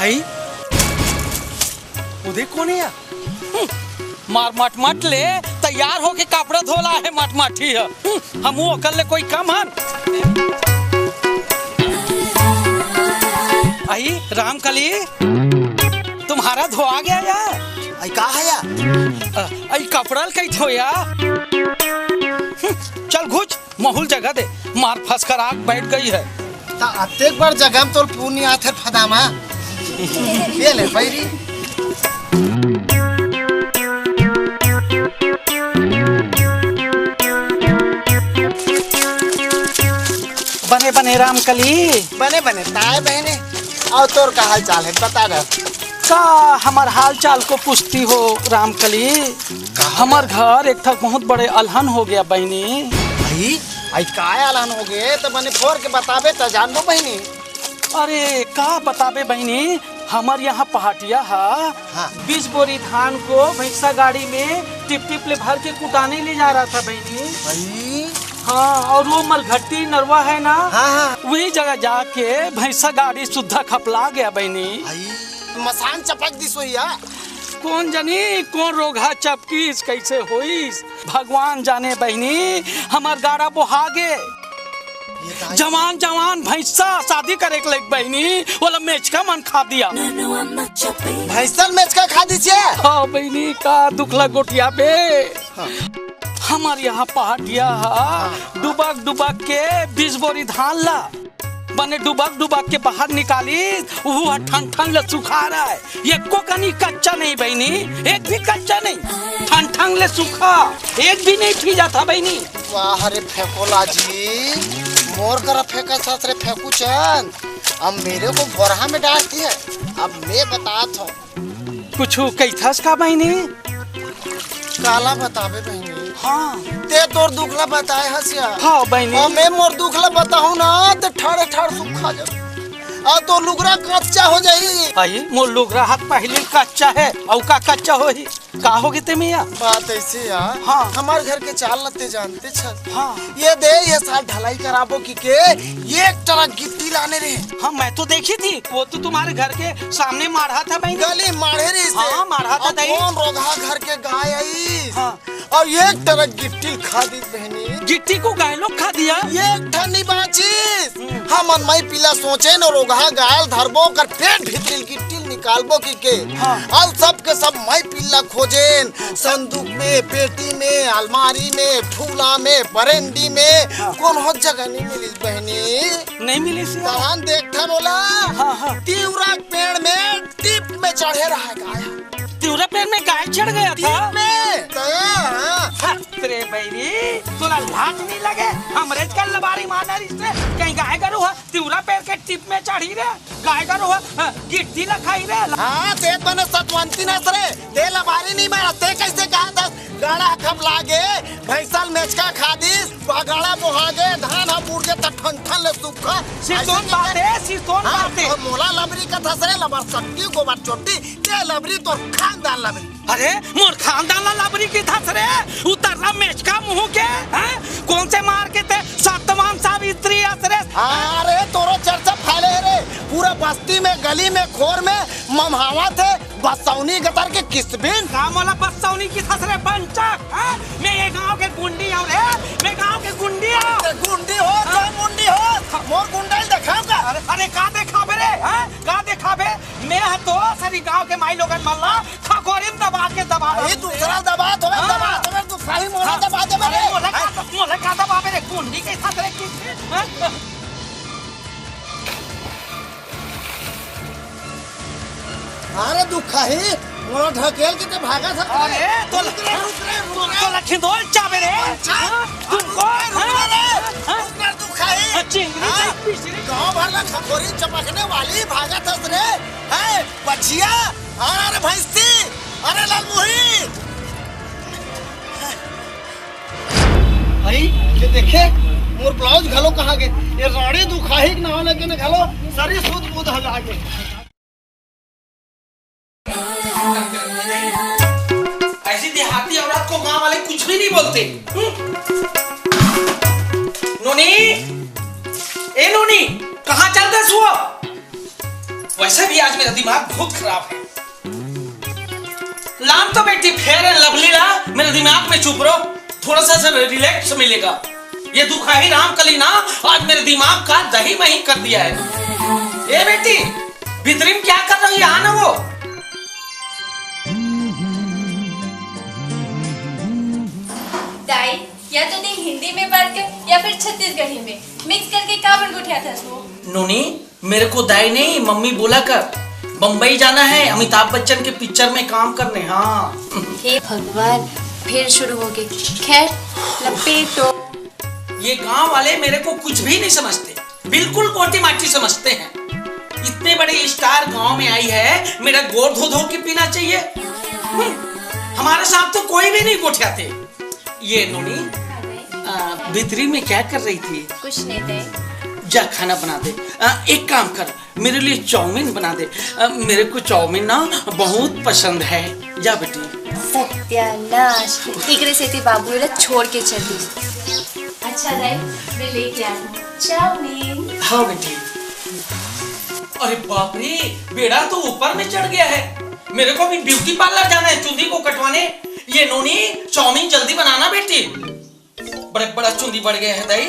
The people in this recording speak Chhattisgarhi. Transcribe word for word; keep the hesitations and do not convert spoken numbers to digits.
ए, वो देख कोन हे या? हम्म, मार मटमट ले, तैयार होके कपड़ा धोला हे मटमटी ह। हम्म, हमू ओकर ले कोई कम हन? अई रामकली, तुम्हारा धोआ गया या? अई का हे या? अ, अई कपड़ा ल कई धोया? हम्म, चल घुच। महूल जगह दे, मार फसकरा के बैठ गई है। त अतेक बड़ जगह में तोर पूर नइ आथे फदामा। ये ले, बैरी। बने बने रामकली। बने बने ताय बहने। अउ तोर का हाल चाल हे, बता दे। का हमर हाल चाल को पूछती हो रामकली? का हो हमर गया? घर एक ठक बहुत बड़े अलहन हो गया बहिनी। भाई, आई काय अलहन हो गए? त बने फोर के बताबे त जानबो बहिनी। अरे, का बताबे बहिनी, हमर यहाँ पहाटिया हा हाँ। बीस बोरी धान को भैंसा गाड़ी में टिप टिप ले भर के कुटाने ले जा रहा था बहिनी। भाई। हाँ, और वो मलघट्टी नरवा है ना, हाँ, हाँ। वही जगह जाके भैंसा गाड़ी सुद्धा खपला गया बहिनी। भाई, मसान चपक दिस होही या। कोन जनी, कोन रोगहा चपकिस, कैसे होइस, भगवान जाने बहिनी, हमर गाड़ा बोहा गे। ये दाई। जवान, जवान भैंसा शादी करे के लइक बहिनी, ओला मेचका मन खा दिया। भैंसा ल मेचका खा दिस ये? हाँ बहिनी, का दुख ला गोठियाबे। हाँ। हमर यहाँ पहाटिया हा, हाँ। डुबक डुबक के बीस बोरी धान ला बने डुबक डुबक के बाहर निकालिस, उहू ह ठन ठन ले सुखा रहा है। एको कनी कच्चा नहीं बहिनी, एक भी कच्चा नहीं, ठन ठन ले सुखा, एक भी नहीं फिजा था बहिनी। वाह रे फेकोला जी, मोर करा फेंकत हस रे फेकू चंद, अब मेरे को बोरहा में डाल दिया। अब मैं बतात हूँ। कुछु कहिथस का बहिनी? काला बताबे बहिनी? हाँ। ते तोर दुख ला बताए हस या? हाँ बहिनी। अउ मैं मोर दुख ला बताहूँ ना, ते ठाड़े ठाड़ सुखा जा। अउ तोर लुगरा कच्चा हो जाही। अई, मोर लुगरा हा पहिली कच्चा हे, अउ का कच्चा होही? का होगे ते मिया? बात ऐसे या, हाँ। हमर घर के चाल ला ते जानते छस। हाँ। ये दे, ये साल ढलाई कराबो कहिके एक ट्रक गिट्टी लाने रहे। हाँ, मैं तो देखी थी, वो तो तुम्हारे घर के सामने माढ़ा था बहिनी। गली माढ़े रहिस हे। हाँ, माढ़ा था अब दाई। कोन रोगहा घर के गाय आई? हाँ। अउ एक ट्रक गिट्टी खा दिस बहिनी। गिट्टी को गाय लोग खा दिया? एक ठन नइ बाचिस। हम्म। हमन मई पिल्ला सोचेन रोगहा गाय ल धरबो, ओकर पेट भीतरी ल गिट्टी ल निकालबो कहिके। हाँ। अउ सब के सब मई पिल्ला खोजेन, संदूक में, पेटी में, अलमारी में, फूला में, बरेंडी में, हाँ। कोनो जगह नइ मिलिस बहिनी। नइ मिलिस या? तहन देखथन ओला। हाँ, हाँ। तिवरा के पेड़ में टीप में चढ़े रहा गाय। तिवरा पेड़ में गाय चढ़ गया था? टीप में। हाँ, हाँ। हट रे बैरी, तोला लाज नइ लगे? हमरेच का लबारी मारना रिहिस हे, कहीं गाय गरू हा तिवरा पेड़ के टीप में चढ़ही रे, गाय गरू हा, हाँ, गिट्टी ला खाही रे। हाँ, ते बने सतवंती नस रे, ते लबारी नइ मारस, ते कैसे कहत हस? गाड़ा खपला गे, भैंसा ल मेचका खा दिस, गाड़ा बोहा गे, धान हा बूड़ गे, त ठन ठन ले सुखा। सितोन बात हे, सितोन हाँ, बात हे। अउ मोला लबरी कथस रे, लबर सट्टी, गोबर चोट्टी, ते लबरी तोर खानदान लबरी। अरे, मोर खानदान ला लबरी कथस रे, उतर्रा मेचका मुँह के, हैं? कोन से मार के ते सतवान सावित्री अस रे? अरे, तोरो चर्चा फैले हे रे, पूरा बस्ती में, गली में, खोर में ममहावत हे, बसौनी गतर के किसबिन। का मोला बसौनी कथस रे बंचक, हैं? मैं ये गांव के गुंडी हूँ रे, मैं गांव के गुंडी हूँ। ते गुंडी हो, हाँ। चाहे मुंडी हो, मोर गुंडई देखाव का? अरे, अरे, का देखाबे रे, हैं? का देखाबे? मैं ह तो सरी गांव के माई लोगन मन ला खखोरी म दबा के दबा अरे, दूं। दूसरा दबा तो मैं हाँ। दबा तो मैं तू खाली मोला हाँ। दबा दे अरे, मेरे। मोला का, मोला का दबाबे रे, गुंडी के साथ रे, किस, हैं? अरे दुखाही, मोला ढकेल के ते भागत हस। अरे, तो रुक रे, रुक रे, रुक रे। तो लखिंदोल चाबे रे। अच्छा, हाँ? तुमको, रुक रे, हाँ? रुक रे, दुखाही। हाँ, चिंगरी हाँ? से पिसरी। गाँव भर ला खखोरी चपकने वाली भागत हस रे। हैं, बछिया? अरे, अरे भैंसी, अरे लालमुही। भाई, ये देखे, मोर ब्लाउज घलो कहाँ गे? ये राड़ी दुखाही के नाव लेके न घलो सरी सुध बुध हला गे। ऐसी देहाती औरत को गांव वाले कुछ भी नहीं बोलते। हम्म? नोनी, ए नोनी, कहाँ चल दस हुआ? वैसे भी आज मेरा दिमाग बहुत खराब है। लान तो बेटी फेयर एंड लवली ला, मेरे दिमाग में चुप रहो, थोड़ा सा, सा रिलैक्स मिलेगा। ये दुखाही रामकली ना आज मेरे दिमाग का दही मही कर दिया है। ए बेटी, भीतरी में क्या कर रही है? आना वो। दाई, या तो तैं हिंदी में बात कर या फिर छत्तीसगढ़ी में, मिक्स करके काबर गोठियाथस वो? नोनी, मेरे को दाई नहीं, मम्मी बोला कर। बम्बई जाना है अमिताभ बच्चन के पिक्चर में काम करने। हाँ। हे भगवान, फिर शुरू हो गए। खैर, लपेटो। ये गांव वाले मेरे को कुछ भी नहीं समझते, बिल्कुल गोटी माटी समझते हैं। इतने बड़े स्टार गांव में आई है, मेरा गोड़ धो धो के पीना चाहिए? हम्म, हमारे साथ तो कोई भी नहीं गोठियाते। ये नोनी, आ, भीतरी में क्या कर रही थी? कुछ नहीं दाई। जा खाना बना दे। आ, एक काम कर, मेरे लिए चाउमीन बना दे। आ, मेरे को चाउमीन ना बहुत पसंद है। जा बेटी। सत्यानाश, एकरे सेती बाबू एला छोड़ के चल दिस। अच्छा दाई, मैं लेके आती हूँ चाउमीन। हाँ बेटी। अरे बाप रे, बेड़ा तो ऊपर में चढ़ गया है। मेरे को भी ब्यूटी पार्लर जाना है चुंदी को कटवाने। ये नोनी, चाउमीन जल्दी बनाना बेटी। बड़े बड़ा चुंदी बढ़ गया है दाई।